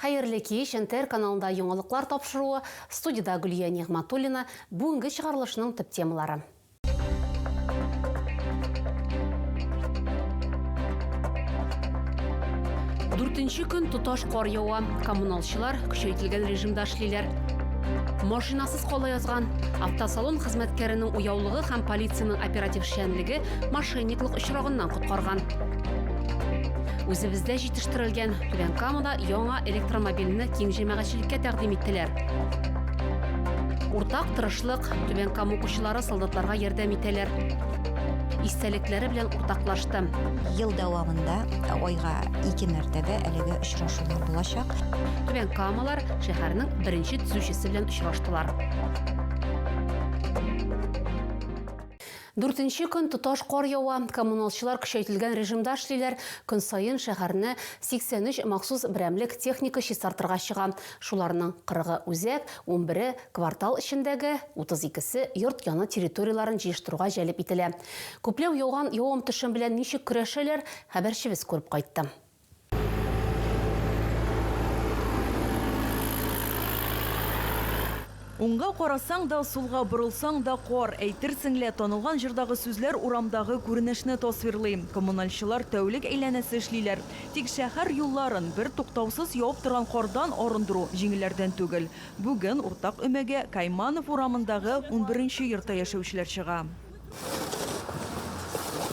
Хәерле кич, НТР каналында яңалыклар тапшыруы, студиядә Гөлия Нигъмәтуллина, бүгенге чыгарылышның төп темалары. Дүртенче көн тоташ кар ява. Коммуналчылар көчәйтелгән режимда эшлиләр. Машинасыз кала язган. Автосалон хезмәткәренең уяулыгы һәм полициянең оператив эшчәнлеге мошенниклык очрагыннан коткарган. Үзебездә җитештерелгән Түбән Камада яңа электромобильне киң җәмәгатьчелеккә тәкъдим иттеләр. Уртак тырышлык, Түбән Кама укучылары солдатларга ярдәм итәләр. Истәлекләре белән уртаклашты. Ел дәвамында айга ике мәртәбә әлеге очрашулар булачак. Түбән Камалар шәһәрнең беренче төзүчесе белән очраштылар. Дүртенче көн тоташ кар ява. Коммуналчылар көчәйтелгән режимда эшлиләр. Көн саен шәһәрне 83 махсус берәмлек техника чистартырга чыга. Шуларның кырыгы үзәк, унбере квартал эчендәге, 32-се йорт яны территорияләрен җыештыруга җәлеп ителә. Күпләү яуган явым-төшем белән ничек көрәшәләр, хәбәрчебез күреп кайтты. Уңга карасаң да, сулга борылсаң да кар. Әйтерсең лә, танылган җырдагы сүзләр урамдагы күренешне тасвирлый. Коммуналчылар тәүлек әйләнәсе эшлиләр. Тик шәһәр юлларын бер туктаусыз явып торган кардан арындыру җиңелләрдән түгел. Бүген уртак өмәгә Кайманов урамындагы унберенче йортта яшәүчеләр чыга.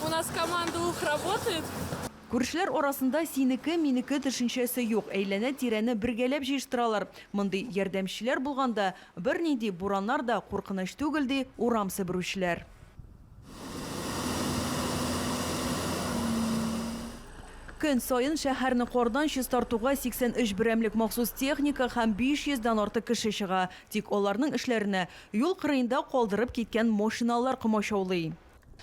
У нас команда ух работает. Күршеләр арасында синеке, минеке төшенчәсе юк, әйләнә-тирәне бергәләп җыештыралар. Мондый ярдәмчеләр булганда, бернинди бураннар да куркыныч түгел, ди урам себерүчеләр. Көн саен шәһәрне кардан чистартуга 83 берәмлек махсус техника һәм 500 дән артык кеше чыга. Тик аларның эшләренә юл кырыенда калдырып киткән машиналар комачаулый.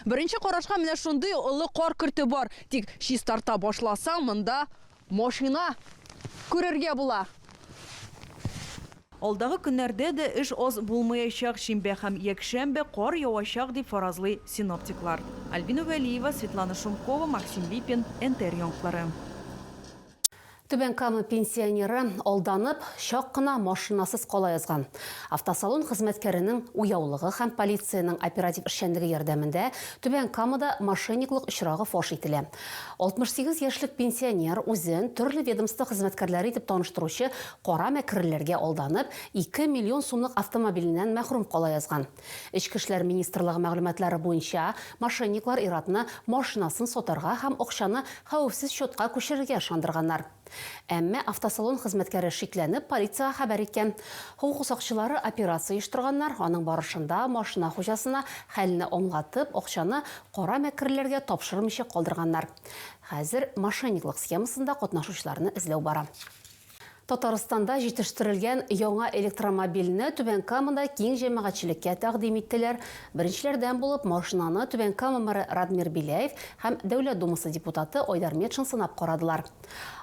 Беренче карашка менә шундый олы кар көрте бар. Тик чистарта башласаң, монда машина күрергә була. Алдагы көннәрдә дә эш аз булмаячак, шимбә һәм якшәмбе кар явачак, дип фаразлый синоптиклар. Альбина Вәлиева, Светлана Шумкова, Максим Липин, НТР яңалыклары. Түбән Кама пенсионеры алданып, чак кына машинасыз кала язган. Автосалон хезмәткәренең уяулыгы һәм полициянең оператив эшчәнлеге ярдәмендә Түбән Камада мошенниклык очрагы фаш ителә. 68 яшьлек пенсионер үзен төрле ведомство хезмәткәрләре итеп таныштыручы кара мәкерлеләргә алданып, 2 миллион сумлык автомобиленнән мәхрүм кала язган. Эчке эшләр министрлыгы мәгълүматлары буенча, мошенниклар ир-атны машинасын сатарга һәм акчаны хәвефсез счетка күчерергә ышандырганнар. Әмма автосалон хезмәткәре шикләнеп, полициягә хәбәр иткән. Хокук сакчылары операция оештырганнар, аның барышында машина хуҗасына хәлне аңлатып, акчаны кара мәкерлеләргә тапшырмыйча калдырганнар. Хәзер мошенниклык схемасында катнашучыларны эзләү бара. Татарстанда җитештерелгән яңа электромобильне Түбән Камада киң җәмәгатьчелеккә тәкъдим иттеләр. Беренчеләрдән булып машинаны Түбән Кама мэры Радмир Беляев һәм Дәүләт Думасы депутаты Айдар Метшин сынап карадылар.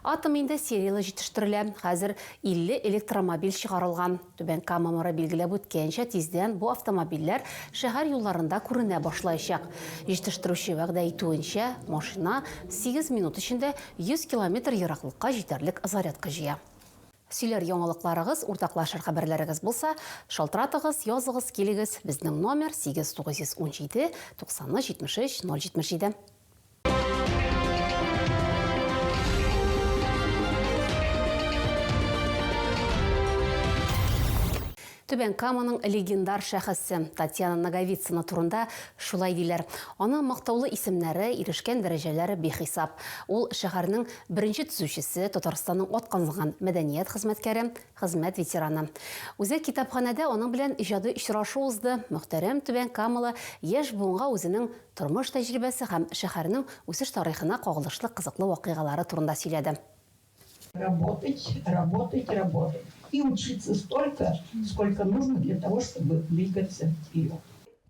Атом инде серияле җитештерелә, хәзер 50 электромобиль чыгарылган. Түбән Кама мэры билгеләп үткәнчә, тиздән бу автомобильләр шәһәр юлларында күренә башлаячак. Җитештерүче вәгъдә итүенчә, машина 8 минут эчендә 100 километр ераклыкка җитәрлек зарядка җыя. Сөйләр яңалыкларыгыз, уртаклашыр хәбәрләрегез булса, шалтыратыгыз, языгыз, килегез. Безнең номер 8 917 93 73 077. Түбән Каманың легендар шәхесе Татьяна Наговицына турында шулай диләр. Аның мактаулы исемнәре, ирешкән дәрәҗәләре бихисап. Ул шәһәрнең беренче төзүчесе, Татарстанның атказанган мәдәният хезмәткәре, хезмәт ветераны. Үзәк китапханәдә аның белән иҗади очрашу узды. Мөхтәрәм Түбән Камалы яшь буынга үзенең тормыш тәҗрибәсе һәм шәһәрнең үсеш тарихына кагылышлы кызыклы вакыйгалары турында сөйләде. Работать, работать, работать. И учиться столько, сколько нужно для того, чтобы двигаться вперед.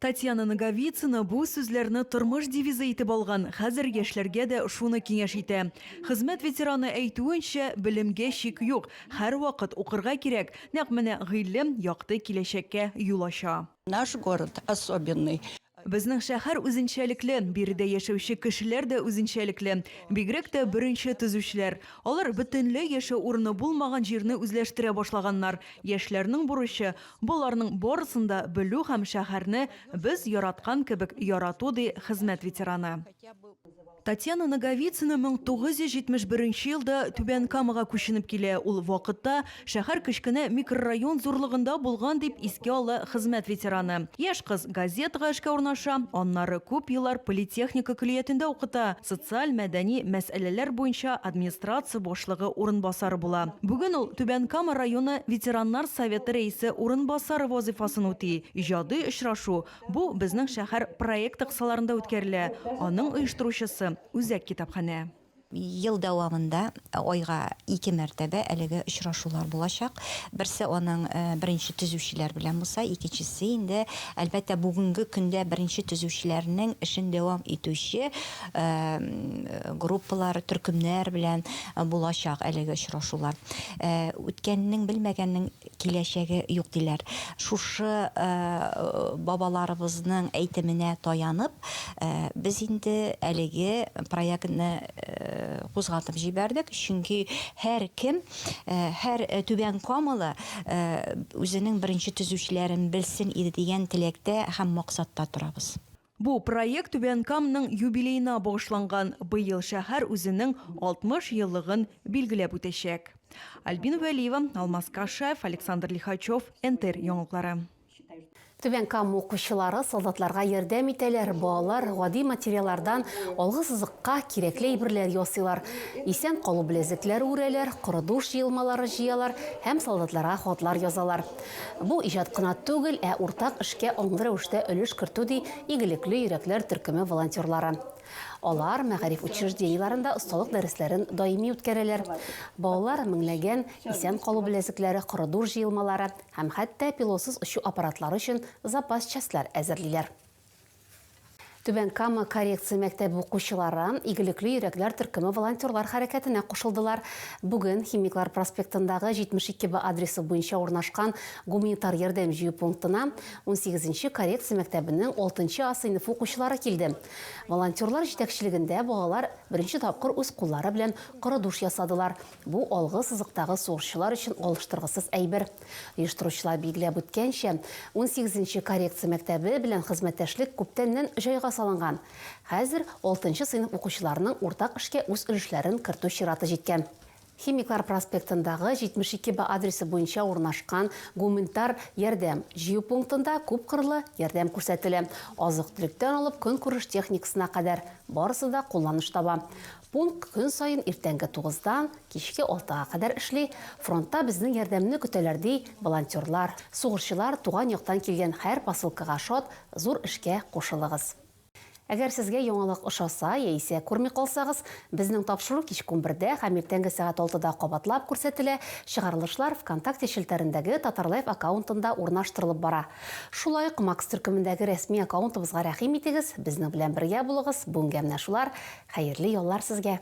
Татьяна Наговицына бу сүзләрне тормыш девизы итеп алган, хәзер яшьләргә дә шуны киңәш итә. Хезмәт ветераны әйтүенчә, белемгә чик юк, һәрвакыт укырга кирәк, нәкъ менә гыйлем якты киләчәккә юл ача. Наш город особенный. Безнең шәһәр үзенчәлекле, биредә яшәүче кешеләр дә үзенчәлекле. Бигрәк тә беренче төзүчеләр. Алар бөтенләй яшәү урыны булмаган җирне үзләштерә башлаганнар. Яшьләрнең бурычы, боларның барысын да белү һәм шәһәрне без яраткан кебек ярату, ди хезмәт ветераны. Татьяна Наговицына 1971 елда Түбән Камага күченеп килә. Ул вакытта шәһәр кечкенә микрорайон зурлыгында булган, дип искә ала хезмәт ветераны. Яшь кыз газетага эшкә урнаша, аннары күп еллар политехника көллиятендә укыта, социаль-мәдәни мәсьәләләр буенча администрация башлыгы урынбасары була. Бүген ул Түбән Кама районы ветераннар советы рәисе урынбасары вазыйфасын үти. Иҗади очрашу Бу Безнең шәһәр проекты кысаларында үткәрелә, аның оештыручысы, Үзәк китапханә. Ел дәвамында айга ике мәртәбә әлеге очрашулар булачак. Берсе аның беренче төзүчеләр белән булса, икенчесе инде, әлбәттә, бүгенге көндә беренче төзүчеләрнең эшен дәвам итүче группалар, төркемнәр белән булачак әлеге очрашулар. Үткәннең белмәгәннең Киләчәге юк диләр. Шушы бабаларыбызның әйтеменә таянып, без инде әлеге проектны кузгатып җибәрдек. Чөнки һәркем, һәр Түбән Камалы үзенең беренче төзүчеләрен белсен иде дигән теләктә һәм максатта торабыз. Бу проект Түбән Каманың юбилеена багышланган. Быел шәһәр үзенең 60 еллыгын билгеләп үтәчәк. Альбина Вәлиева, Алмаз Кашаев, Александр Лихачев, НТР яңалыклары. Түбән Кама укучылары солдатларга ярдәм итәләр. Балалар гади материаллардан алгы сызыкка кирәкле әйберләр ясыйлар. Исән калу беләзекләре үрәләр, коры душ җыелмалары җыялар һәм солдатларга хатлар язалар. Бу иҗат кына түгел, ә уртак эшкә аңлы рәвештә өлеш кертү, ди Игелекле йөрәкләр төркеме волонтерлары. Алар мәгариф учреждениеләрендә осталык дәресләрен даими үткәрәләр. Балалар меңләгән исән калу беләзекләре, коридор җыелмалары һәм хәтта пилотсыз очу аппаратлары өчен запас частьләр әзерлиләр. Түбән Кама коррекция мәктәбе укучылары Игелекле йөрәкләр төркеме волонтерлар хәрәкәтенә кушылдылар. Бүген Химиклар проспектындагы 72 Б адресы буенча урнашкан гуманитар ярдәм җыю пунктына унсигезенче коррекция мәктәбенең алтынчы А сыйныфы укучылары килде. Волонтерлар җитәкчелегендә балалар беренче тапкыр үз куллары белән коры душ ясадылар. Бу алгы сызыктагы сугышчылар өчен алыштыргысыз әйбер. Оештыручылар билгеләп үткәнчә, унсигезенче коррекция мәктәбе белән хезмәттәшлек күптәннән җайга салынган. Хәзер алтынчы сыйныф укучыларының уртак эшкә үз өлешләрен кертү чираты җиткән. Химиклар проспектындагы 72 Б адресы буенча урнашкан гуманитар ярдәм җыю пунктында күпкырлы ярдәм күрсәтелә. Азык-төлектән алып көнкүреш техникасына кадәр, барысы да кулланыш таба. Пункт көн саен иртәнге тугыздан кичке алтыга кадәр эшли. Фронтта безнең ярдәмне көтәләр, ди волонтерлар. Сугышчылар туган яктан килгән һәр посылкага шат, зур эшкә кушылыгыз. Әгәр сезгә яңалык ошаса яисә күрми калсагыз, безнең тапшыру кичке унбердә һәм иртәнге сәгать алтыда кабатлап күрсәтелә, чыгарылышлар ВКонтакте челтәрендәге Татарлайф аккаунтында урнаштырылып бара. Шулай ук Макс төркемендәге рәсми аккаунтыбызга рәхим итегез, безнең белән бергә булыгыз, бүгенгә менә шулар, Хәерле яллар сезгә!